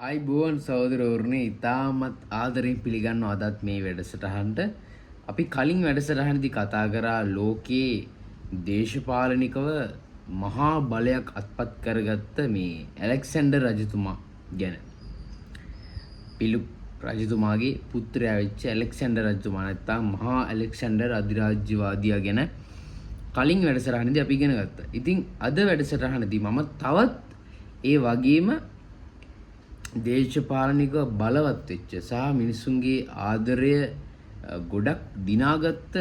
අයිබෝවන් සහෝදරවරුනි, ඉතාමත් ආදරෙන් පිළිගන්නවා අදත් මේ වැඩසටහනට. අපි කලින් වැඩසටහනේදී කතා කරා ලෝකයේ දේශපාලනිකව මහා බලයක් අත්පත් කරගත්ත මේ ඇලෙක්සැන්ඩර් රජතුමා ගැන. පිලිප් රජතුමාගේ පුත්‍රයා වෙච්ච ඇලෙක්සැන්ඩර් රජතුමා නැත්තම් මහා ඇලෙක්සැන්ඩර් අධිරාජ්‍යවාදියා ගැන කලින් වැඩසටහනේදී අපි ඉගෙන ගත්තා. ඉතින් අද වැඩසටහනේදී මම තවත් ඒ වගේම දේශපාලනිකව බලවත් වෙච්ච සහ මිනිසුන්ගේ ආදරය ගොඩක් දිනාගත්ත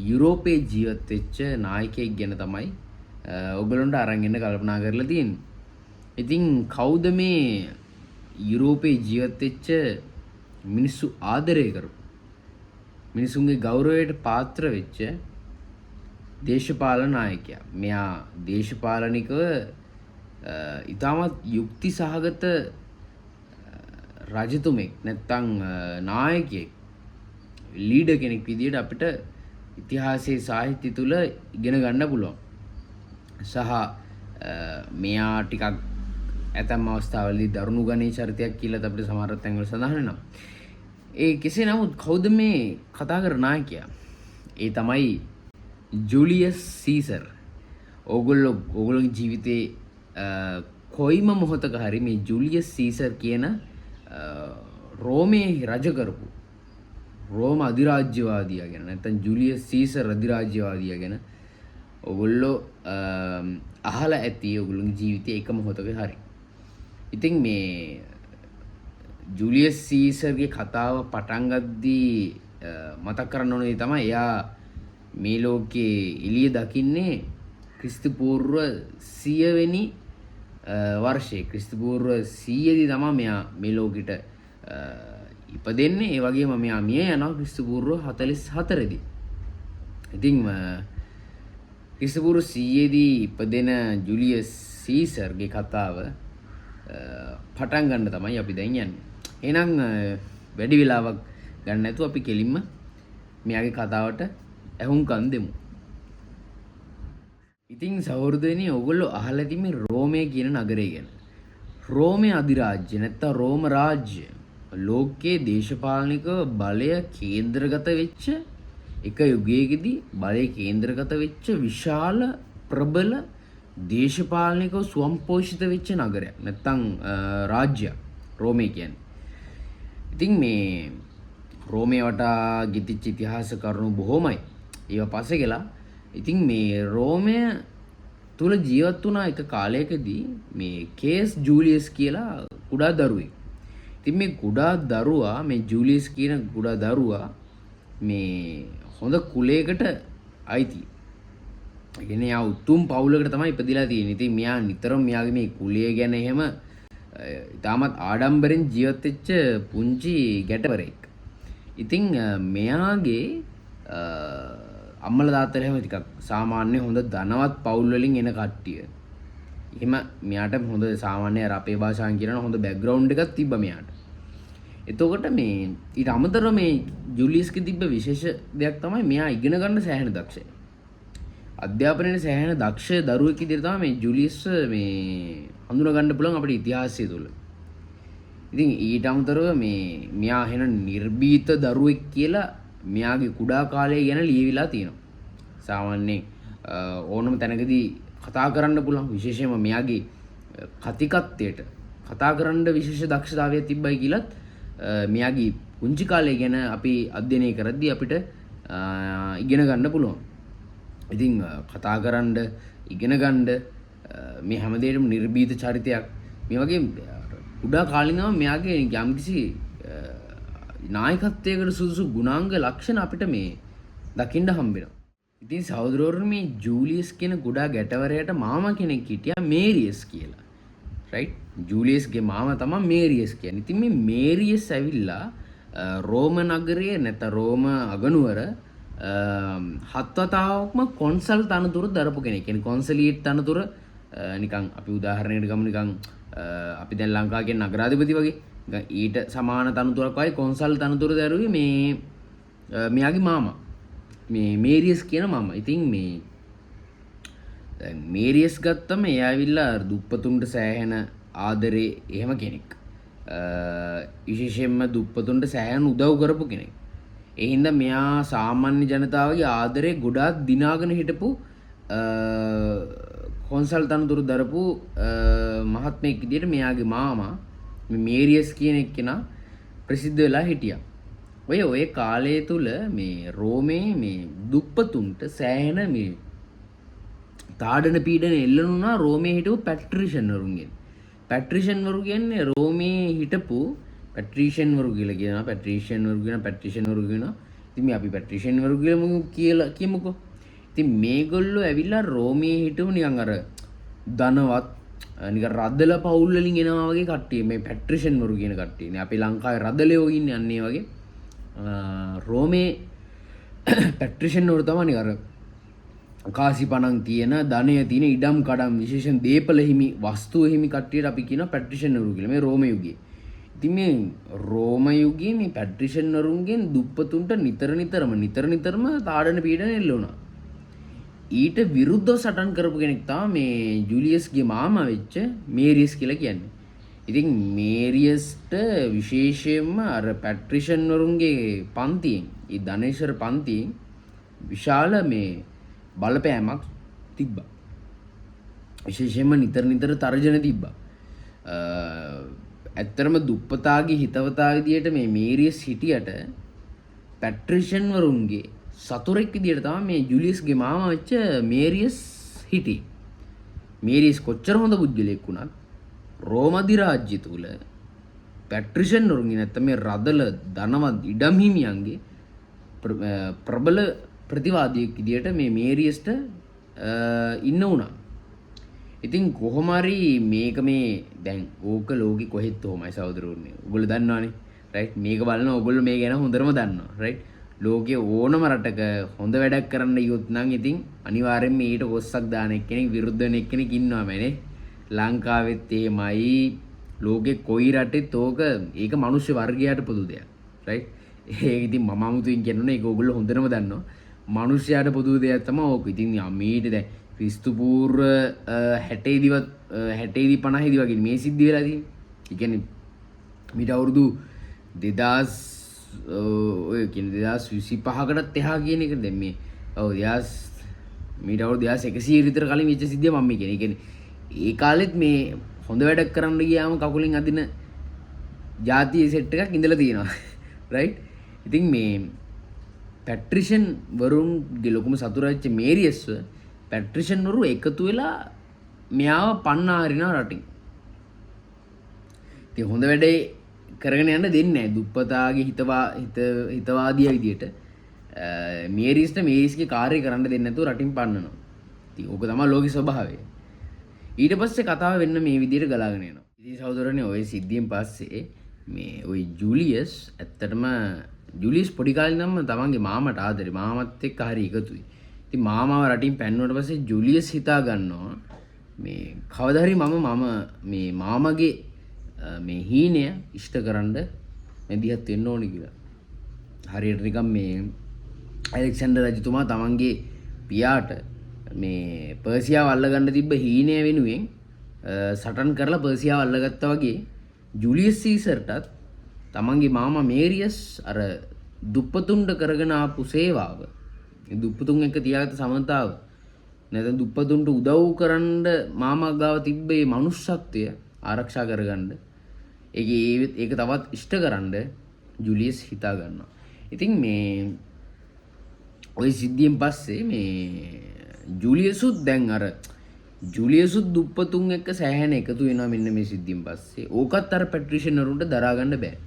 යුරෝපයේ ජීවත් වෙච්ච නායකයෙක් ගැන තමයි ඔයගොල්ලන්ට අරන් එන්න කල්පනා කරලා තියෙන්නේ. ඉතින් කවුද මේ යුරෝපයේ ජීවත් වෙච්ච මිනිස්සු ආදරය කරපු මිනිසුන්ගේ ගෞරවයට පාත්‍ර වෙච්ච දේශපාලන නායකයා? මෙයා දේශපාලනිකව ඉතාමත් යුක්ති සහගත රජතුමෙක් නැත්තං නායකයෙක්, ලීඩර් කෙනෙක් විදියට අපිට ඉතිහාසයේ සාහිත්‍ය තුල ඉගෙන ගන්න පුළුවන්. සහ මෙයා ටිකක් ඇතැම් අවස්ථාවලදී දරුණු ගණයේ චරිතයක් කියලාත් අපිට සමහර තැන්වල සඳහන් වෙනවා. ඒ කෙසේ නමුත් කවුද මේ කතා කරන නායකයා? ඒ තමයි ජූලියස් සීසර්. ඕගොල්ලෝගේ ජීවිතේ කොයිම මොහොතක හරි මේ ජූලියස් සීසර් කියන රෝමයේ රජ කරපු රෝම අධිරාජ්‍යවාදියා ගැන නැත්නම් ජූලියස් සීසර් අධිරාජ්‍යවාදියා ගැන ඔගොල්ලෝ අහලා ඇති ඔගොල්ලෝගේ ජීවිතේ එක මොහොතක හරි. ඉතින් මේ ජූලියස් සීසර්ගේ කතාව පටන් ගද්දී මතක් කරන්න ඕන දේ තමයි එයා මේ ලෝකේ එළිය දකින්නේ ක්‍රිස්තු පූර්ව 100 වෙනි වර්ෂයේ, ක්‍රිස්තු පූර්ව 100 දී තමයි මෙයා මේ ලෝකෙට ඉපදෙන්නේ. ඒ වගේම මෙයා මිය යනවා ක්‍රිස්තු පූර්ව 44 දී. ඉතින් ක්‍රිස්තු පූර්ව 100 දී ඉපදෙන ජූලියස් සීසර්ගේ කතාව පටන් ගන්න තමයි අපි දැන් යන්නේ. එහෙනම් වැඩි වෙලාවක් ගන්න නැතුව අපි කෙලින්ම මෙයාගේ කතාවට ඇහුම්කන් දෙමු. ඉතින් සහෝදරයනි, ඔයගොල්ලෝ අහලා ඇති මේ රෝමය කියන නගරය ගැන. රෝමය අධිරාජ්‍ය නැත්තම් රෝම රාජ්‍ය ලෝකයේ දේශපාලනික බලය කේන්ද්‍රගත වෙච්ච එක යුගයකදී බලය කේන්ද්‍රගත වෙච්ච විශාල ප්‍රබල දේශපාලනිකව ස්වයංපෝෂිත වෙච්ච නගරයක් නැත්තම් රාජ්‍යයක් රෝමය කියන්නේ. ඉතින් මේ රෝමය වටා ගෙතිච්ච ඉතිහාස කරුණු බොහොමයි. ඒවා පස්සේ ගලා. ඉතින් මේ රෝමය තුල ජීවත් වුණා එක කාලයකදී මේ කේස් ජූලියස් කියලා කුඩා දරුවෙක්. ඉතින් මේ කුඩා දරුවා, මේ ජූලියස් කියන කුඩා දරුවා මේ හොඳ කුලයකට අයිති. ඒ කියන්නේ එයා උතුම් පවුලකට තමයි ඉපදිලා තියෙන්නේ. ඉතින් මෙයා නිතරම මෙයාගේ මේ කුලය ගැන එහෙම ඉතාමත් ආඩම්බරෙන් ජීවත් වෙච්ච පුංචි ගැටවරෙක්. ඉතින් මෙයාගේ අම්මලා තාත්තලා එහෙම ටිකක් සාමාන්‍ය හොඳ ධනවත් පවුල් වලින් එන කට්ටිය. එහෙම මෙයාට හොඳ සාමාන්‍ය අර අපේ භාෂාවෙන් කියනවා හොඳ බැක්ග්‍රවුන්ඩ් එකක් තිබ්බා මෙයාට. එතකොට මේ ඊට අමතරව මේ ජූලියස්ගේ තිබ්බ විශේෂ දෙයක් තමයි මෙයා ඉගෙන ගන්න සෑහෙන දක්ෂයි. අධ්‍යාපනයේ සෑහෙන දක්ෂ දරුවෙක් විදිහට තමයි මේ ජූලියස් මේ හඳුනා ගන්න පුළුවන් අපේ ඉතිහාසය තුළ. ඉතින් ඊට අමතරව මේ මෙයා වෙන නිර්භීත දරුවෙක් කියලා මෙයාගේ කුඩා කාලය ගැන ලියවිලා තියෙනවා. සාමාන්‍යයෙන් ඕනම තැනකදී කතා කරන්න පුළුවන්, විශේෂයෙන්ම මෙයාගේ කතිකත්වයට කතා කරන්න විශේෂ දක්ෂතාවයක් තිබ්බයි කියලත් මෙයාගේ පුංචි කාලය ගැන අපි අධ්‍යයනය කරද්දී අපිට ඉගෙන ගන්න පුළුවන්. ඉතින් කතා කරන්න, ඉගෙන ගන්න, මේ හැම දෙයකම නිර්භීත චරිතයක්. මේ වගේ කුඩා කාලේ ඉඳන්ම මෙයාගේ යම්කිසි නායකත්වයකට සුදුසු ගුණාංග ලක්ෂණ අපිට මේ දකින්න හම්බ වෙනවා. ඉතින් සහෝදරවරුනි, මේ ජූලියස් කියන කුඩා ගැටවරයාට මාමා කෙනෙක් හිටියා මේරියස් කියලා. රයිට්? ජූලියස්ගේ මාමා තමයි මේරියස් කියන්නේ. ඉතින් මේ මේරියස් ඇවිල්ලා රෝම නගරයේ නැත්නම් රෝම අගනුවර හත් වතාවක්ම කොන්සල් තනතුර දරපු කෙනෙක්. කියන්නේ කොන්සලියේට් තනතුර, නිකන් අපි උදාහරණයකට ගමු, නිකන් අපි දැන් ලංකාවේ කියන නගරාධිපති වගේ. නිකන් ඊට සමාන තනතුරක් වගේ කොන්සල් තනතුර දැරුවේ මේ මෙයාගේ මාමා. මේ මේරියස් කියන මාමා. ඉතින් මේ දැන් මේරියස් ගත්තම එයා ඇවිල්ලා දුප්පතුන්ට සෑහෙන ආදරේ එහෙම කෙනෙක්. විශේෂයෙන්ම දුප්පතුන්ට සෑහෙන උදව් කරපු කෙනෙක්. ඒ හින්දා මෙයා සාමාන්‍ය ජනතාවගේ ආදරේ ගොඩාක් දිනාගෙන හිටපු කොන්සල් තනතුරු දරපු මහත්මයෙක් විදියට මෙයාගේ මාමා මේ මේරියස් කියන එක්කෙනා ප්‍රසිද්ධ වෙලා හිටියා. ඔය ඔය කාලය තුල මේ රෝමේ මේ දුප්පතුන්ට සෑහෙන මේ තාඩන පීඩන එල්ලනුනා රෝමේ හිටපු පැට්‍රිෂන් වරුන්ගෙන්. පැට්‍රිෂන් වරු කියන්නේ රෝමේ හිටපු පැට්‍රිෂන් වරු කියලා කියනවා. පැට්‍රිෂන් වරු කියනවා, පැට්‍රිෂන් වරු කියනවා. ඉතින් මේ අපි පැට්‍රිෂන් වරු කියලා කියමුකෝ. ඉතින් මේගොල්ලෝ ඇවිල්ලා රෝමේ හිටපු නිකන් අර ධනවත් නිකන් රදල පවුල් වලින් එනවා වගේ කට්ටිය මේ පැට්‍රිෂන් වරු කියන කට්ටිය. නේ අපේ ලංකාවේ රදලයෝ ඉන්නේ අන්න ඒ වගේ. රෝමේ පැට්‍රිෂන් වරු තමයි නිකන් අර කාසි පණන් තියෙන ධනය තියෙන ඉඩම් කඩම් විශේෂයෙන් දේපල හිමි වස්තුව හිමි කට්ටියට අපි කියනවා පැට්‍රිෂන් වරු කියලා මේ රෝම යුගයේ. ඉතින් මේ රෝම යුගයේ මේ පැට්‍රිෂන් වරුන්ගෙන් දුප්පතුන්ට නිතර නිතරම තාඩන පීඩන එල්ල වුණා. ඊට විරුද්ධව සටන් කරපු කෙනෙක් තමයි මේ ජුලියස්ගේ මාමා වෙච්ච මේරියස් කියලා කියන්නේ. ඉතින් මේරියස්ට විශේෂයෙන්ම අර පැට්‍රිෂන් වරුන්ගේ පන්තියෙන්, ඒ ධනේශ්වර පන්තියෙන් විශාල මේ බලපෑමක් තිබ්බා. විශේෂයෙන්ම නිතර නිතර තර්ජන තිබ්බා. ඇත්තටම දුප්පතාගේ හිතවතා විදියට මේ මේරියස් හිටියට පැට්‍රිෂන් වරුන්ගේ සතුරෙක් විදියට තමයි මේ ජුලියස්ගේ මාමා වෙච්ච මේරියස් හිටියේ. මේරියස් කොච්චර හොඳ පුද්ගලයෙක් වුණත් රෝම අධිරාජ්‍ය තුල පැට්‍රිෂන් වරුන්ගේ නැත්තම් මේ රදල ධනවත් ඉඩම් හිමියන්ගේ ප්‍රබල ප්‍රතිවාදියෙක් විදියට මේ මේරියස්ට ඉන්න වුණා. ඉතින් කොහොම හරි මේක මේ දැන් ඕක ලෝකෙ කොහෙත් ඔහොමයි සහෝදරවරුනි. ඔයගොල්ලෝ දන්නවනේ. රයිට්, මේක බලන ඔයගොල්ලෝ මේ ගැන හොඳටම දන්නවා. රයිට්, ලෝකේ ඕනම රටක හොඳ වැඩක් කරන්න ගියොත් නම් ඉතින් අනිවාර්යෙන්ම ඊට කොස්සක් දාන එක්කෙනෙක් විරුද්ධ වෙන එක්කෙනෙක් ඉන්නවා මනේ. ලංකාවෙත් එහෙමයි, ලෝකේ කොයි රටෙත් ඕක ඒක මනුෂ්‍ය වර්ගයාට පොදු දෙයක්. රයිට්, ඒක ඉතින් මම අමුතුවෙන් කියන්න ඕනේ, ඒක ඔයගොල්ලෝ හොඳටම දන්නවා. මනුෂ්‍යයාට පොදු දෙයක් තමයි ඕක. ඉතින් මීට දැන් ක්‍රිස්තු පූර්ව 60 60 50 වගේ මේ සිද්ධි වෙලා තියෙන්නේ. ඒ කියන්නේ මීට අවුරුදු දෙදාස්, ඔය කියන්නේ 2025කටත් එහා කියන එක දැන් මේ ඔව් දෙදාස් මීට අවුරුදු 2100 විතර කලින් වෙච්ච සිද්ධිය මම මේ කියන්නේ. ඒ කියන්නේ ඒ කාලෙත් මේ හොඳ වැඩක් කරන්න ගියාම කකුලෙන් අදින ජාතියේ සෙට් එකක් ඉඳලා තියෙනවා. රයිට්, ඉතින් මේ පැට්‍රිෂන් වරුන්ගේ ලොකුම සතුරා වෙච්ච මේරියස්ව පැට්‍රිෂන් වරු එකතු වෙලා මෙයාව පන්නා හරිනවා රටින්. ඉතින් හොඳ වැඩේ කරගෙන යන්න දෙන්නේ නැහැ. දුප්පතාගේ හිතවාදියා විදියට මේරිස්ට මේරිස්ගේ කාර්යය කරන්න දෙන්නේ නැතුව රටින් පන්නනවා. ඉතින් ඕක තමයි ලෝකේ ස්වභාවය. ඊට පස්සේ කතාව වෙන්න මේ විදියට ගලාගෙන යනවා. ඉතින් සහෝදරනේ ඔය සිද්ධියෙන් පස්සේ මේ ඔය ජුලියස් ඇත්තටම ජුලියස් පොඩි කාලේ ඉඳන්ම තමන්ගේ මාමට ආදරේ, මාමත් එක්ක හරි එකතුයි. ඉතින් මාමාව රටින් පැන්නුවට පස්සේ ජුලියස් හිතා ගන්නවා මේ කවදා හරි මම මේ මාමගේ මේ හීනය ඉෂ්ට කරන්න මැදිහත් වෙන්න ඕනේ කියලා. හරියට නිකන් මේ ඇලෙක්සැන්ඩර් රජතුමා තමන්ගේ පියාට මේ පර්සියාව අල්ලගන්න තිබ්බ හීනය වෙනුවෙන් සටන් කරලා පර්සියාව අල්ලගත්තා වගේ ජුලියස් සීසර්ටත් තමන්ගේ මාමා මේරියස් අර දුප්පතුන්ට කරගෙන ආපු සේවාව, ඒ දුප්පතුන් එක්ක තියාගත්ත සමතාව, නැත්නම් දුප්පතුන්ට උදව් කරන්න මාමා ගාව තිබ්බ මේ මනුස්සත්වය ආරක්ෂා කරගන්න, ඒක තවත් ඉෂ්ට කරන්න ජුලියස් හිතා ගන්නවා. ඉතින් මේ ඔය සිද්ධියෙන් පස්සේ මේ ජුලියසුත් දැන් අර ජුලියසුත් දුප්පතුන් එක්ක සෑහෙන එකතු වෙනවා මෙන්න මේ සිද්ධියෙන් පස්සේ. ඕකත් අර පැට්‍රිෂියන් වරුන්ට දරා ගන්න බෑ.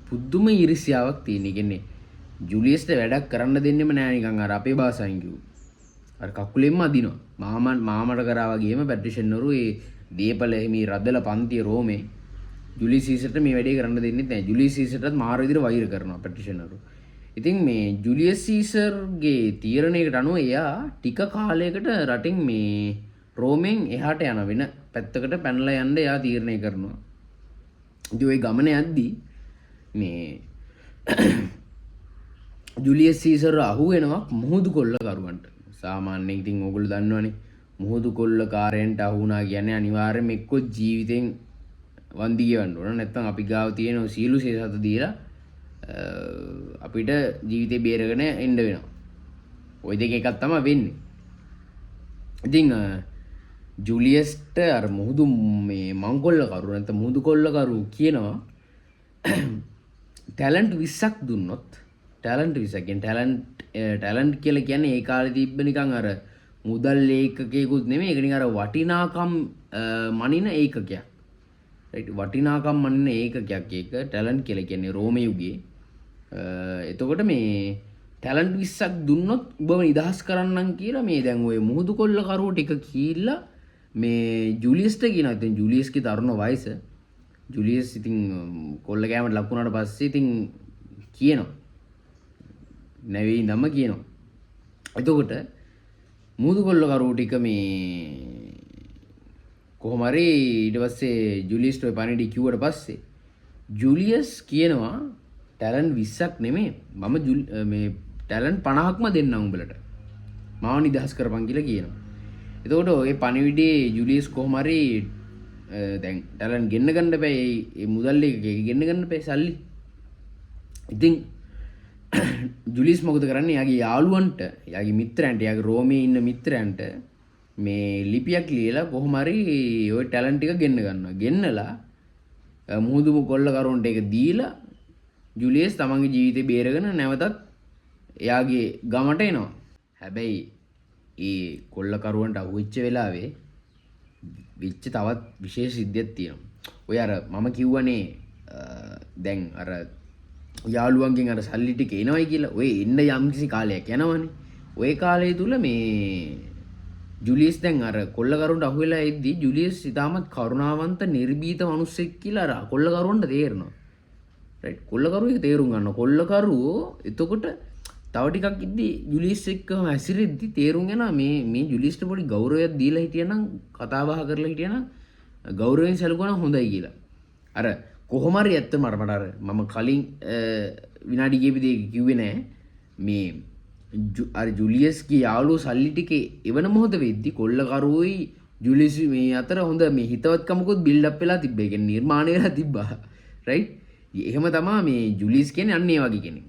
පුදුම ඊර්ෂ්‍යාවක් තියෙන. ඒ කියන්නේ ජුලියස්ට වැඩක් කරන්න දෙන්නෙම නෑ නිකන් අර අපේ භාෂාවෙන් කිව්වොත්. අර කකුලෙන්ම අදිනවා. මාමට කරා වගේම පැට්‍රිෂියන් වරු ඒ දීපල එහිමි රදල පන්තිය රෝමේ ජුලියස් සීසර්ට මේ වැඩේ කරන්න දෙන්නෙත් නෑ. ජුලියස් සීසර්ටත් මාර විදිහට වෛර කරනවා පැට්‍රිෂියන් වරු. ඉතින් මේ ජුලියස් සීසර්ගේ තීරණයකට අනුව එයා ටික කාලයකට රටින් මේ රෝමෙන් එහාට යන වෙන පැත්තකට පැනලා යන්න එයා තීරණය කරනවා. ඉතින් ඔය ගමන යද්දි මේ ජුලියස් සීසර් අහු වෙනවා මුහුදු කොල්ල කරුවන්ට. සාමාන්‍යයෙන් ඉතින් ඕගොල්ලෝ දන්නවනේ මුහුදු කොල්ලකාරයන්ට අහු වුණා කියන්නේ අනිවාර්යයෙන්ම එක්ක ජීවිතෙන් වන්දි ගෙවන්න ඕන, නැත්නම් අපි ගාව තියෙන ඔය සියලු සේසත දීලා අපිට ජීවිතේ බේරගෙන එන්න වෙනවා. ඔය දෙක එකක් තමයි වෙන්නේ. ඉතින් ජුලියස්ට අර මුහුදු මේ මංකොල්ලකරු නැත්නම් මුහුදු කොල්ලකරු කියනවා ටැලන්ට් 20ක් දුන්නොත්, ටැලන්ට් 20ක් කියන්නේ ටැලන්ට් කියලා කියන්නේ ඒ කාලේ තිබ්බ නිකන් අර මුදල් ඒකකයකුත් නෙමෙයි, ඒක නිකන් අර වටිනාකම් මනින ඒකකයක්. රයිට්, වටිනාකම් මනින ඒකකයක් ඒක ටැලන්ට් කියලා කියන්නේ රෝම යුගයේ. එතකොට මේ ටැලන්ට් 20ක් දුන්නොත් උඹව නිදහස් කරන්නම් කියලා මේ දැන් ඔය මුහුදු කොල්ල කරුව ටික කියලා මේ ජුලියස්ට කියනවා. ඉතින් ජුලියස්ගේ තරුණ වයස, ජුලියස් ඉතින් කොල්ල කෑමට ලක් වුණාට පස්සේ ඉතින් කියනවා නැවේ ඉඳන්ම කියනවා. එතකොට මුහුදු කොල්ල කරුව ටික මේ කොහොම හරි ඊට පස්සේ ජුලියස්ට ඔය පණිවිඩය කිව්වට පස්සේ ජුලියස් කියනවා ටැලන්ට් 20ක් නෙමෙයි, මම මේ ටැලන්ට් 50ක්ම දෙන්නම් උඹලට, මාව නිදහස් කරපන් කියලා කියනවා. එතකොට ඔය පණිවිඩේ ජුලියස් කොහොම හරි දැන් ටැලන්ට් ගෙන්න ගන්න බෑ, ඒ මුදල් එක ගෙන්න ගන්න බෑ සල්ලි. ඉතින් ජුලියස් මොකද කරන්නේ, එයාගේ යාළුවන්ට, එයාගේ මිත්‍රයන්ට, එයාගේ රෝමේ ඉන්න මිත්‍රයන්ට මේ ලිපියක් ලියලා කොහොම හරි ඔය ටැලන්ට් ටික ගෙන්න ගන්නවා. ගෙන්නලා මුහුදු කොල්ල කරුවන්ට ඒක දීලා ජුලියස් තමන්ගේ ජීවිතේ බේරගෙන නැවතත් එයාගේ ගමට එනවා. හැබැයි ඒ කොල්ල කරුවන්ට අහුවෙච්ච වෙලාවේ වෙච්ච තවත් විශේෂ සිද්ධියක් තියෙනවා. ඔය අර මම කිව්වනේ දැන් අර යාළුවන්ගෙන් අර සල්ලි ටික එනවයි කියලා. ඔය එන්න යම්කිසි කාලයක් යනවනේ. ඔය කාලය තුල මේ ජුලියස් දැන් අර කොල්ල කරුවන්ට අහුවෙලා එද්දි ජුලියස් ඉතාමත් කරුණාවන්ත නිර්භීත මිනිස්සෙක් කියලා අර කොල්ල කරුවන්ට තේරෙනවා. රයිට්, කොල්ල කරුවෝ ඒක තේරුම් ගන්නවා. කොල්ල කරුවෝ එතකොට තව ටිකක් ඉද්දි ජුලියස් එක්කම හැසිරෙද්දි තේරුම් යනවා මේ ජුලියස්ට පොඩි ගෞරවයක් දීලා හිටියනම්, කතා බහ කරලා හිටියනම්, ගෞරවයෙන් සැලකුවා නම් හොඳයි කියලා. අර කොහොම හරි ඇත්තම අර මට අර මම කලින් විනාඩි කීප දෙක කිව්වේ නෑ, මේ අර ජුලියස්ගේ යාළුවෝ සල්ලි ටික එවන මොහොත වෙද්දි කොල්ල කරුවෝයි ජුලියස් මේ අතර හොඳ මේ හිතවත්කමකුත් බිල්ඩ් අප් වෙලා තිබ්බා. ඒ කියන්නේ නිර්මාණය වෙලා තිබ්බා. රයිට්, එහෙම තමා මේ ජුලියස් කියන්නේ අන්න ඒ වගේ කෙනෙක්.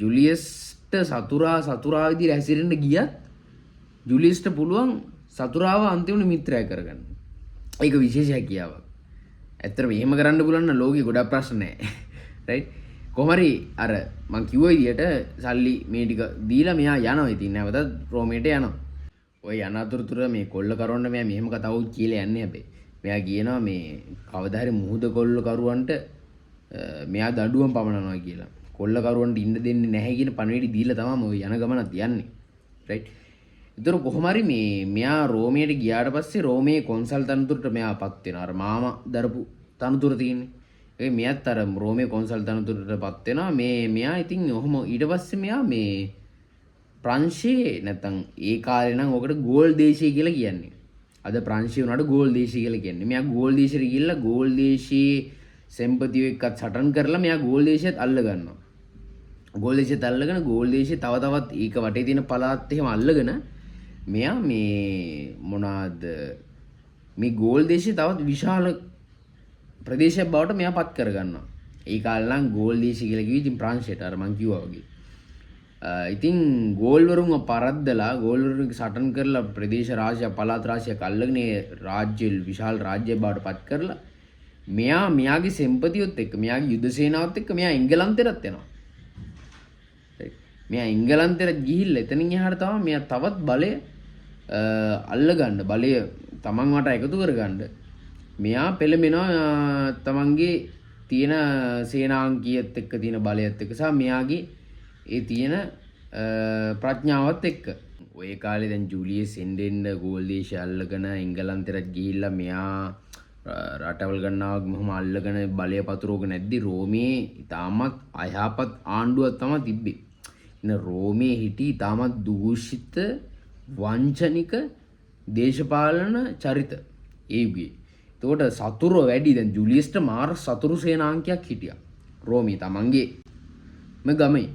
ජුලියස්ට සතුරා සතුරා විදිහට හැසිරෙන්න ගියත් ජුලියස්ට පුළුවන් සතුරාව අන්තිමට මිත්‍රයා කරගන්න. ඒක විශේෂ හැකියාවක්. ඇත්තටම එහෙම කරන්න පුළුවන් නම් ලෝකේ ගොඩක් ප්‍රශ්න නෑ. රයිට්, කොහොම හරි අර මං කිව්ව විදියට සල්ලි මේ ටික දීලා මෙයා යනවා. ඉතින් නැවතත් රෝමයට යනවා. ඔය යන අතරතුර මේ කොල්ල කරුවන්ට මෙයා මෙහෙම කතාවුත් කියලා යන්නේ. හැබැයි මෙයා කියනවා මේ කවදා හරි මුහුද කොල්ල කරුවන්ට මෙයා දඬුවම් පමනනවා කියලා. කොල්ල කරුවන්ට ඉන්න දෙන්නේ නැහැ කියන පණිවිඩය දීලා තමයි ඔය යන ගමනත් යන්නේ. රයිට්, ඒතර කොහොම හරි මේ මෙයා රෝමයට ගියාට පස්සේ රෝමයේ කොන්සල් තනතුරට මෙයා පත් වෙනවා. අර මාමා දරපු තනතුර තියෙන්නේ. ඒ මෙයාත් අර රෝමයේ කොන්සල් තනතුරට පත් වෙනවා. මේ මෙයා ඉතින් ඔහොම ඊට පස්සේ මෙයා මේ ප්‍රංශයේ නැත්තම් ඒ කාලේ නම් ඔකට ගෝල් දේශය කියලා කියන්නේ. අද ප්‍රංශය වුණාට ගෝල් දේශය කියලා කියන්නේ. මෙයා ගෝල් දේශයට ගිහිල්ලා ගෝල් දේශයේ සෙම්පතියෝ එක්කත් සටන් කරලා මෙයා ගෝල් දේශයත් අල්ල ගන්නවා. ගෝල් දේශයත් අල්ලගෙන ගෝල් දේශයේ තව තවත් ඒක වටේ තියෙන පළාත් එහෙම අල්ලගෙන මෙයා මේ මොනවාද මේ ගෝල් දේශයේ තවත් විශාල ප්‍රදේශයක් බවට මෙයා පත් කරගන්නවා. ඒ කාලේ නම් ගෝල් දේශය කියලා කිව්වේ ඉතින් ප්‍රංශයට අර මං කිව්වා වගේ. ඉතින් ගෝල්වරුන්ව පරද්දලා ගෝල්වරුන් සටන් කරලා ප්‍රදේශ රාශියක් පළාත් රාශියක් අල්ලගෙන ඒ රාජ්‍ය විශාල රාජ්‍යයක් බවට පත් කරලා මෙයා මෙයාගේ සෙම්පතියොත් එක්ක මෙයාගේ යුද සේනාවත් එක්ක මෙයා එංගලන්තෙටත් යනවා. මෙයා එංගලන්තෙට ගිහිල්ලා එතනින් එහාට තමයි මෙයා තවත් බලය අල්ලගන්න, බලය තමන් වට එකතු කරගන්න මෙයා පෙළඹෙනවා තමන්ගේ තියෙන සේනාංකියත් එක්ක තියෙන බලයත් එක්ක සහ මෙයාගේ ඒ තියෙන ප්‍රඥාවත් එක්ක. ඔය කාලේ දැන් ජූලියස් එන්න එන්න ගෝල් දේශය අල්ලගෙන එංගලන්තෙට ගිහිල්ලා මෙයා රටවල් ගණනාවක් මෙහෙම අල්ලගෙන බලය පතුරවගෙන නැද්දි රෝමේ ඉතාමත් අයහපත් ආණ්ඩුවක් තමයි තිබ්බේ. ඉතින් රෝමේ හිටි ඉතාමත් දූෂිත වංචනික දේශපාලන චරිත ඒ යුගයේ. එතකොට සතුරු වැඩි. දැන් ජුලියස්ට මාර සතුරු සේනාංකයක් හිටියා රෝමේ තමන්ගේ මේ ගමේ.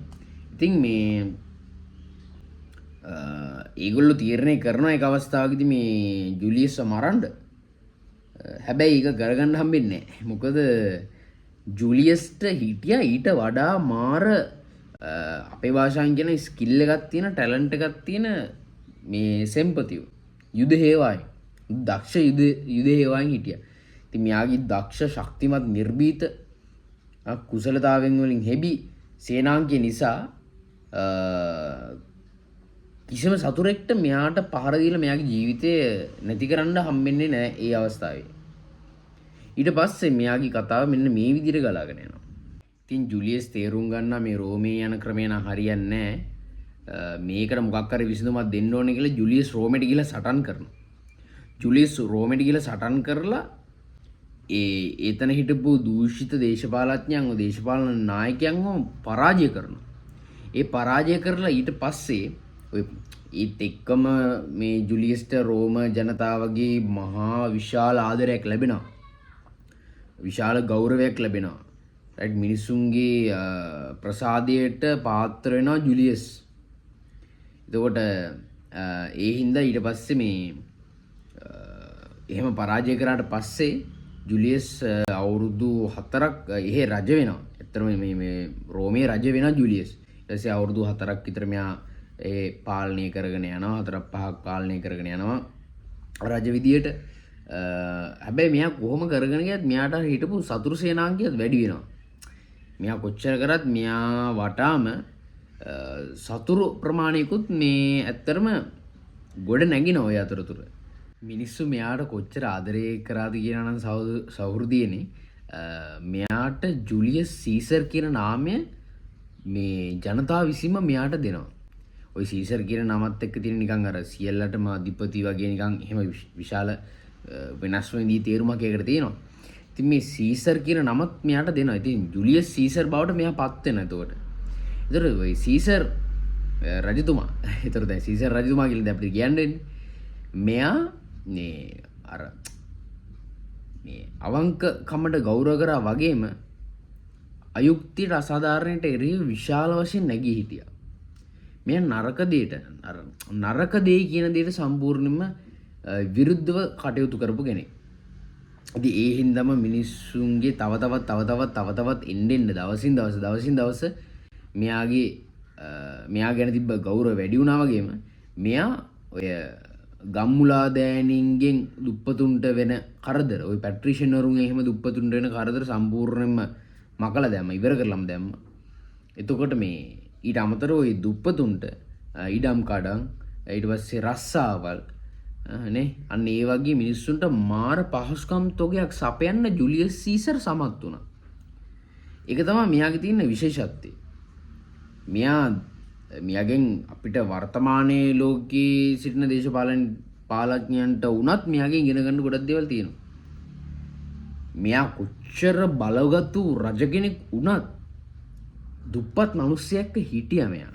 ඉතින් මේ ඒගොල්ලෝ තීරණය කරනවා එක අවස්ථාවකදී මේ ජුලියස්ව මරන්න. හැබැයි ඒක කරගන්න හම්බෙන්නේ නැහැ. මොකද ජුලියස්ට හිටියා ඊට වඩා මාර අපේ භාෂාවෙන් කියන ස්කිල් එකක් තියෙන, ටැලන්ට් එකක් තියෙන මේ සෙම්පතියෝ. යුද හේවායි. දක්ෂ යුද හේවායින් හිටියා. ඉතින් මෙයාගේ දක්ෂ, ශක්තිමත්, නිර්භීත, කුසලතාවෙන් වලින් හෙබි සේනාංකය නිසා කිසිම සතුරෙක්ට මෙයාට පහර දීලා මෙයාගේ ජීවිතය නැති කරන්න හම්බෙන්නේ නෑ ඒ අවස්ථාවේ. ඊට පස්සේ මෙයාගේ කතාව මෙන්න මේ විදිහට ගලාගෙන යනවා. ඉතින් ජුලියස් තේරුම් ගන්නා මේ රෝමේ යන ක්‍රමය නම් හරියන්නේ නෑ. මේකට මොකක් හරි විසඳුමක් දෙන්න ඕනේ කියලා ජුලියස් රෝමෙට ගිහලා සටන් කරනවා. ජුලියස් රෝමෙට ගිහලා සටන් කරලා ඒතන හිටපු දූෂිත දේශපාලඥයන්ව, දේශපාලන නායකයන්ව පරාජය කරනවා. ඒ පරාජය කරලා ඊට පස්සේ ඔය ඒත් එක්කම මේ ජුලියස්ට රෝම ජනතාවගේ මහා විශාල ආදරයක් ලැබෙනවා. විශාල ගෞරවයක් ලැබෙනවා. රයිට්, මිනිසුන්ගේ ප්‍රසාදයට පාත්‍ර වෙනවා ජුලියස්. එතකොට ඒ හින්දා ඊට පස්සේ මේ එහෙම පරාජය කරාට පස්සේ ජුලියස් අවුරුදු 4ක් එහෙ රජ වෙනවා. ඇත්තටම මේ රෝමේ රජ වෙනවා ජුලියස්. ඊට පස්සේ අවුරුදු 4ක් විතර මෙයා ඒ පාලනය කරගෙන යනවා. 4ක් 5ක් පාලනය කරගෙන යනවා රජ විදියට. හැබැයි මෙයා කොහොම කරගෙන ගියත් මෙයාට හිටපු සතුරු සේනාංගියත් වැඩි වෙනවා. මෙයා කොච්චර කරත් මෙයා වටාම සතුරු ප්‍රමාණයකුත් මේ ඇත්තටම ගොඩ නැගිනවා ඔය අතරතුර. මිනිස්සු මෙයාට කොච්චර ආදරය කරාද කියනවා නම් සහෘදයනේ, මෙයාට ජුලියස් සීසර් කියන නාමය මේ ජනතාව විසින්ම මෙයාට දෙනවා. ඔය සීසර් කියන නමත් එක්ක තියෙන නිකන් අර සියල්ලටම අධිපති වගේ නිකන් එහෙම විශාල වෙනස් වෙන දී තේරුමක් ඒකට තියෙනවා. ඉතින් මේ සීසර් කියන නමත් මෙයාට දෙනවා. ඉතින් ජුලියස් සීසර් බවට මෙයා පත් වෙනවා එතකොට. එතකොට ඔය සීසර් රජතුමා. එතකොට දැන් සීසර් රජතුමා කියලා දැන් අපිට කියන්න වෙන්නේ. මෙයා මේ අර මේ අවංක කමට ගෞරව කරා වගේම අයුක්තියට අසාධාරණයට එරෙහිව විශාල වශයෙන් නැගී හිටියා. මෙයා නරක දෙයට, අර නරක දේ කියන දෙයට සම්පූර්ණයෙන්ම විරුද්ධව කටයුතු කරපු කෙනෙක්. ඉතින් ඒ හින්දාම මිනිස්සුන්ගේ තව තවත් තව තවත් තව තවත් එන්න එන්න දවසින් දවස දවසින් දවස මෙයා ගැන තිබ්බ ගෞරව වැඩි වුණා වගේම මෙයා ඔය ගම්මුලා දෑනින්ගෙන් දුප්පතුන්ට වෙන කරදර, ඔය පැට්‍රිෂියන් වරුන් එහෙම දුප්පතුන්ට වෙන කරදර සම්පූර්ණයෙන්ම මකලා දැම්මා, ඉවර කරලම දැම්මා. එතකොට මේ ඊට අමතරව ඔය දුප්පතුන්ට ඉඩම් කඩම්, ඊට පස්සේ රස්සාවල්, නේ, අන්න ඒ වගේ මිනිස්සුන්ට මාර පහසුකම් තොගයක් සපයන්න ජුලියස් සීසර් සමත් වුණා. ඒක තමයි මෙයාගේ තියෙන විශේෂත්වය. මෙයාගෙන් අපිට වර්තමානයේ ලෝකයේ සිටින දේශපාලන පාලඥයන්ට වුණත් මෙයාගෙන් ඉගෙන ගන්න ගොඩක් දේවල් තියෙනවා. මෙයා කොච්චර බලගත්තු රජ කෙනෙක් වුණත් දුප්පත් මිනිස්සෙක් හිටියා මෙයා.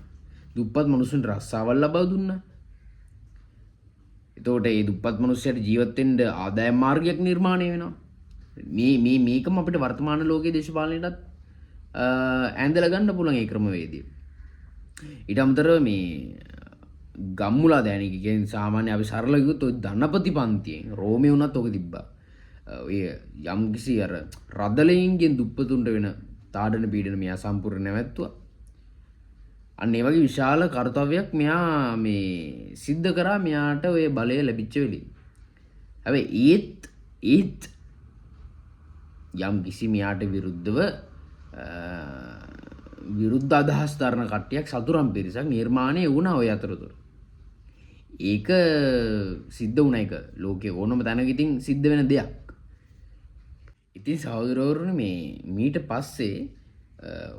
දුප්පත් මිනිස්සුන්ට රස්සාවල් ලබා දුන්නා. එතකොට මේ දුප්පත් මිනිස්සයාට ජීවත් වෙන්න ආදායම් මාර්ගයක් නිර්මාණය වෙනවා. මේ මේ මේකම අපිට වර්තමාන ලෝකයේ දේශපාලනයටත් ඈඳලා ගන්න පුළුවන් ඒ ක්‍රමවේදය. ඊට අමතරව මේ ගම්මුලා දෑනික කියන්නේ සාමාන්‍ය අපි සරලව කිව්වොත් ඔය ධනපති පන්තියෙන් රෝමේ වුණත් ඔක තිබ්බා. ඔය යම්කිසි අර රදලයින්ගෙන් දුප්පතුන්ට වෙන තාඩන පීඩන මෙයා සම්පූර්ණ නැවැත්තුවා. අන්න ඒ වගේ විශාල කර්තව්‍යයක් මෙයා මේ සිද්ධ කරා මෙයාට ඔය බලය ලැබිච්ච වෙලේ. හැබැයි ඒත් යම් කිසි මෙයාට විරුද්ධව විරුද්ධ අදහස් දරන කට්ටියක් සතුරන් පිරිසක් නිර්මාණය වුණා ඔය අතරතුර. ඒක සිද්ධ වුණ එක ලෝකේ ඕනම තැනක ඉතින් සිද්ධ වෙන දෙයක්. ඉතින් සහෝදරවරුනි මේ මීට පස්සේ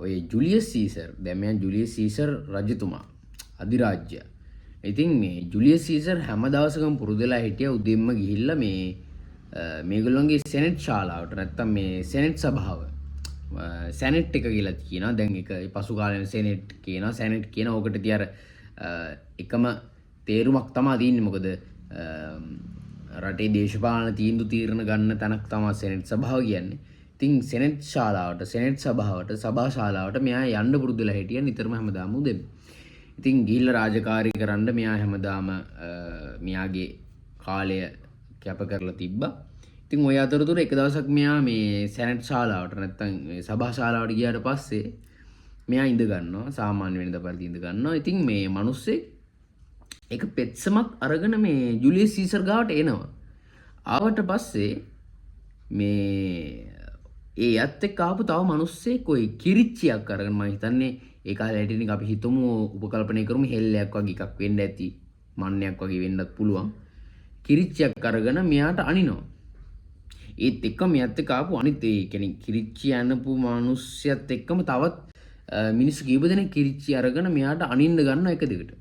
ඔය ජුලියස් සීසර්, දැන් මෙයා ජුලියස් සීසර් රජතුමා අධිරාජ්‍ය. ඉතින් මේ ජුලියස් සීසර් හැම දවසකම පුරුදු වෙලා හිටියා උදෙන්ම ගිහිල්ලා මේගොල්ලන්ගේ සෙනෙට් ශාලාවට නැත්තම් මේ සෙනෙට් සභාව, සැනෙට් එක කියලා කියනවා. දැන් ඒක පසු කාලෙම සෙනෙට් කියනවා, සැනෙට් කියන ඕකට ඉතින් අර එකම තේරුමක් තමා තියෙන්නේ. මොකද රටේ දේශපාලන තීන්දුව තීරණ ගන්න තැනක් තමා සෙනෙට් සභාව කියන්නේ. ඉතින් සෙනෙට් ශාලාවට, සෙනෙට් සභාවට, සභා ශාලාවට මෙයා යන්න පුරුදු වෙලා හිටියා නිතරම හැමදාම උදෙන්. ඉතින් ගිහිල්ලා රාජකාරී කරන්න මෙයා හැමදාම මෙයාගේ කාලය කැප කරලා තිබ්බා. ඉතින් ඔය අතරතුර එක දවසක් මෙයා මේ සෙනට් ශාලාවට නැත්තම් මේ සභා ශාලාවට ගියාට පස්සේ මෙයා ඉඳ ගන්නවා, සාමාන්‍ය වෙනද පරිදි ඉඳ ගන්නවා. ඉතින් මේ මිනිස්සේ එක පෙත්සමක් අරගෙන මේ ජුලියස් සීසර් ගාවට එනවා. ආවට පස්සේ මේ ඒ යත් එක්ක ආපු තව මිනිස්සෙක් ඔය කිරිච්චියක් අරගෙන, මම හිතන්නේ ඒ කාලේ හැටියට අපි හිතමු, උපකල්පනය කරමු, හෙල්ලයක් වගේ එකක් වෙන්න ඇති, මන්නයක් වගේ වෙන්නත් පුළුවන්. කිරිච්චියක් අරගෙන මෙයාට අනිනවා. ඒත් එක්ක මෙයත් එක්ක ආපු අනිත් ඒ කියන්නේ කිරිච්චි අනපු මිනිස්සයත් එක්කම තවත් මිනිස්සු කීප දෙනෙක් කිරිච්චි අරගෙන මෙයාට අනින්න ගන්නවා එක දිගට.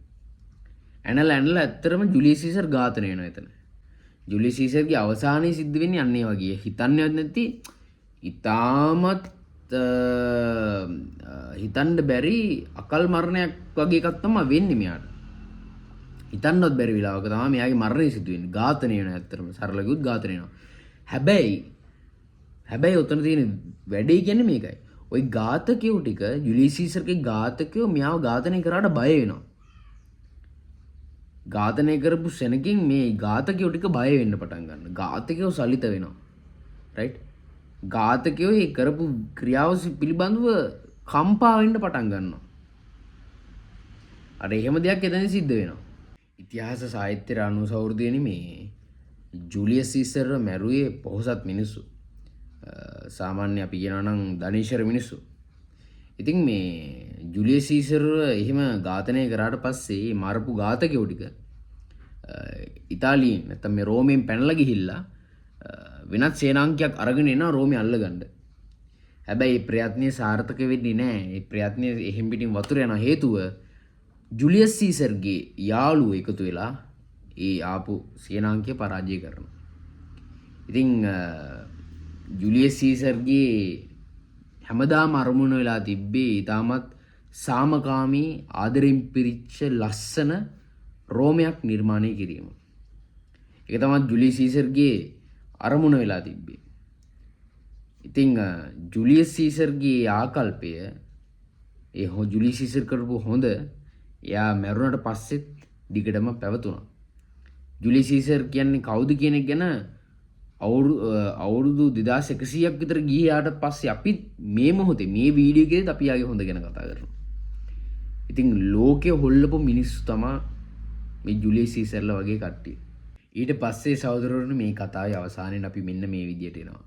ඇනලා ඇනලා ඇත්තටම ජුලියස් සීසර් ඝාතනය වෙනවා එතන. ජුලියස් සීසර්ගේ අවසානයේ සිද්ධ වෙන්නේ අන්න ඒ වගේ. හිතන්නේවත් නැති ඉතාමත් හිතන්න බැරි අකල් මරණයක් වගේ එකක් තමයි වෙන්නේ මෙයාට. හිතන්නවත් බැරි වෙලාවක තමයි මෙයාගේ මරණය සිදු වෙන්නේ. ඝාතනය වෙනවා ඇත්තටම. සරල කිව්වොත් ඝාතනය වෙනවා. හැබැයි ඔතන තියෙන වැඩේ කියන්නේ මේකයි. ඔය ඝාතකයෝ ටික ජුලියස් සීසර්ගේ ඝාතකයෝ මෙයාව ඝාතනය කරාට බය වෙනවා. ඝාතනය කරපු සෙනකින් මේ ඝාතකයෝ ටික බය වෙන්න පටන් ගන්නවා. ඝාතකයෝ සලිත වෙනවා. රයිට්? ඝාතකයෝ ඒ කරපු ක්‍රියාව පිළිබඳව කම්පා වෙන්න පටන් ගන්නවා. අර එහෙම දෙයක් එතන සිද්ධ වෙනවා. ඉතිහාස සාහිත්‍යයට අනුව සෞහෘදයනි මේ ජුලියස් සීසර්ව මැරුවේ පොහොසත් මිනිස්සු. සාමාන්‍ය අපි කියනවා නම් ධනේශ්වර මිනිස්සු. ඉතින් මේ ජුලියස් සීසර්ව එහෙම ඝාතනය කරාට පස්සේ මරපු ඝාතකයෝ ටික ඉතාලියෙන් නැත්තම් මේ රෝමෙන් පැනලා ගිහිල්ලා වෙනත් සේනාංකයක් අරගෙන එනවා රෝමේ අල්ලගන්න. හැබැයි මේ ප්‍රයත්නය සාර්ථක වෙන්නේ නෑ. මේ ප්‍රයත්නය එහෙම් පිටින් වතුර යන හේතුව ජුලියස් සීසර්ගේ යාළුවෝ එකතු වෙලා ඒ ආපු සේනාංකය පරාජය කරනවා. ඉතින් ජුලියස් සීසර්ගේ හැමදාම අරමුණ වෙලා තිබ්බේ ඉතාමත් සාමකාමී ආදරෙන් පිරිච්ච ලස්සන රෝමයක් නිර්මාණය කිරීම. ඒක තමයි ජුලියස් සීසර්ගේ අරමුණ වෙලා තිබ්බේ. ඉතින් ජුලියස් සීසර්ගේ ආකල්පය ඒ ජුලියස් සීසර් කරපු හොඳ එයා මැරුණට පස්සෙත් දිගටම පැවතුණා. ජුලියස් සීසර් කියන්නේ කවුද කියන එක ගැන අවුරුදු 2100ක් විතර ගියාට පස්සේ අපි මේ මොහොතේ මේ වීඩියෝ එකේදී අපි යාගේ හොඳ ගැන කතා කරනවා. ඉතින් ලෝකෙ හොල්ලපු මිනිස්සු තමා මේ ජුලියස් සීසර්ලා වගේ කට්ටිය. ඊට පස්සේ සහෝදරවරුනි මේ කතාවේ අවසානයේ අපි මෙන්න මේ විදියට එනවා.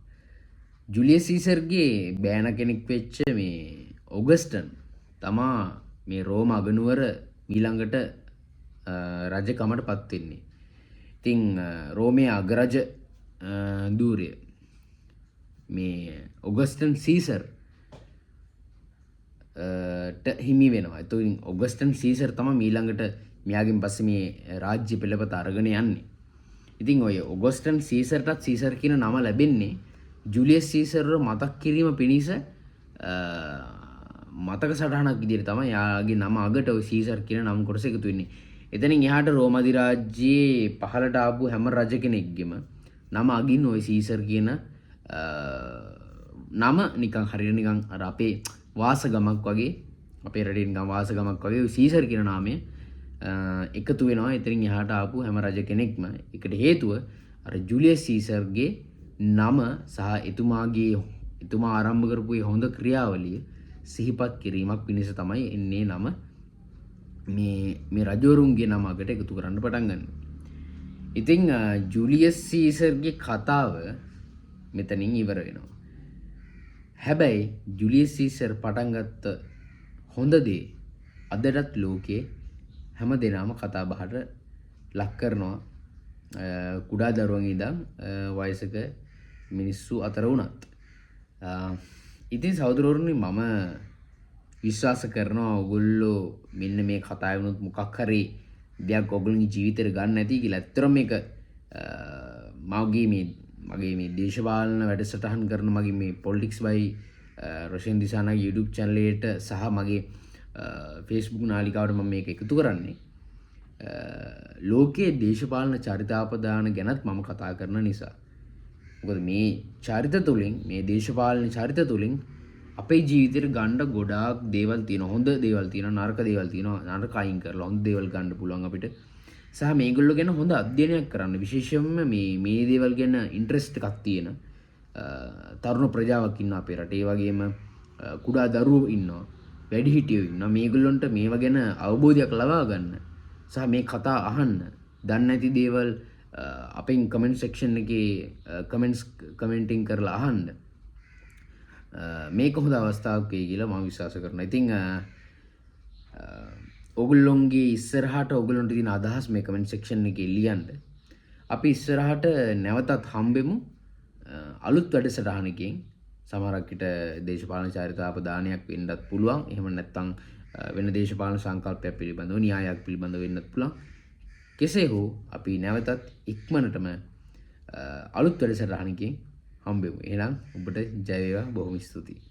ජුලියස් සීසර්ගේ බෑන කෙනෙක් වෙච්ච මේ ඔගස්ටන් තමා මේ රෝම අගනුවර ඊළඟට රජකමට පත් වෙන්නේ. ඉතින් රෝමයේ අගරජ ධූරය මේ ඔගස්ටන් සීසර් ට හිමි වෙනවා. එතකොට ඔගස්ටන් සීසර් තමයි ඊළඟට මෙයාගෙන් පස්සේ මේ රාජ්‍ය පෙළපත අරගෙන යන්නේ. ඉතින් ඔය ඔගස්ටන් සීසර්ටත් සීසර් කියන නම ලැබෙන්නේ ජුලියස් සීසර්ව මතක් කිරීම පිණිස මතක සටහනක් විදිහට තමයි යාගේ නම අගට ඔය සීසර් කියන නම් කොටස එකතු වෙන්නේ. එතනින් එහාට රෝම අධිරාජ්‍යයේ පහළට ආපු හැම රජ කෙනෙක්ගෙම නම අගින් ඔය සීසර් කියන නම නිකන් හරියට නිකන් අර අපේ වාසගමක් වගේ, අපේ රටේ නිකන් වාසගමක් වගේ ඔය සීසර් කියන නාමය එකතු වෙනවා. එතනින් එහාට ආපු හැම රජ කෙනෙක්ම. ඒකට හේතුව අර ජුලියස් සීසර්ගේ නම සහ එතුමා ආරම්භ කරපු ඒ හොඳ ක්‍රියාවලිය සිහිපත් කිරීමක් පිණිස තමයි එන්නේ නම මේ රජවරුන්ගේ නම අගට එකතු කරන්න පටන් ගන්න. ඉතින් ජුලියස් සීසර්ගේ කතාව මෙතනින් ඉවර වෙනවා. හැබැයි ජුලියස් සීසර් පටන් ගත්ත හොඳ දේ අදටත් ලෝකේ හැම දෙනාම කතා බහට ලක් කරනවා. කුඩා දරුවන් ඉඳන් වයසක මිනිස්සු අතර වුණත්. ඉතින් සහෝදරවරුනි මම විශ්වාස කරනවා ඔයගොල්ලෝ මෙන්න මේ කතාවේ වුණොත් මොකක් හරි දෙයක් ඔයගොල්ලෝගේ ජීවිතේට ගන්න ඇති කියලා. ඇත්තටම මේක මගේ මේ දේශපාලන වැඩසටහන් කරන මගේ මේ පොලිටික්ස් බයි රොෂෙන් දිසානායක YouTube channel එකට සහ මගේ Facebook නාලිකාවට මම මේක එකතු කරන්නේ. ලෝකයේ දේශපාලන චරිතාපදාන ගැනත් මම කතා කරන නිසා. මොකද මේ චරිත තුලින්, මේ දේශපාලන චරිත තුලින් අපේ ජීවිතේට ගන්න ගොඩාක් දේවල් තියෙනවා. හොඳ දේවල් තියෙනවා, නරක දේවල් තියෙනවා. නරක අයින් කරලා හොඳ දේවල් ගන්න පුළුවන් අපිට. සහ මේගොල්ලෝ ගැන හොඳ අධ්‍යයනයක් කරන්න, විශේෂයෙන්ම මේ මේ දේවල් ගැන ඉන්ට්‍රෙස්ට් එකක් තියෙන තරුණ ප්‍රජාවක් ඉන්නවා අපේ රටේ. ඒ වගේම කුඩා දරුවෝ ඉන්නවා, වැඩිහිටියෝ ඉන්නවා. මේගොල්ලොන්ට මේවා ගැන අවබෝධයක් ලබා ගන්න සහ මේ කතා අහන්න, දන්නේ නැති දේවල් අපෙන් කමෙන්ට් සෙක්ෂන් එකේ කමෙන්ට්ස් කමෙන්ටිං කරලා අහන්න මේක හොඳ අවස්ථාවක් වෙයි කියලා මම විශ්වාස කරනවා. ඉතින් ඔගොල්ලොන්ගේ ඉස්සරහට ඔගොල්ලොන්ට තියෙන අදහස් මේ කමෙන්ට් සෙක්ෂන් එකේ ලියන්න. අපි ඉස්සරහට නැවතත් හම්බෙමු අලුත් වැඩසටහනකින්. සමහරක් විට දේශපාලන චාරිතාපදානයක් වෙන්නත් පුළුවන්. එහෙම නැත්නම් වෙන දේශපාලන සංකල්පයක් පිළිබඳව, න්‍යායක් පිළිබඳව වෙන්නත් පුළුවන්. කෙසේ හෝ අපි නැවතත් ඉක්මනටම අලුත් වැඩසටහනකින් හම්බෙමු. එහෙනම් ඔබට ජය වේවා. බොහොම ස්තුතියි.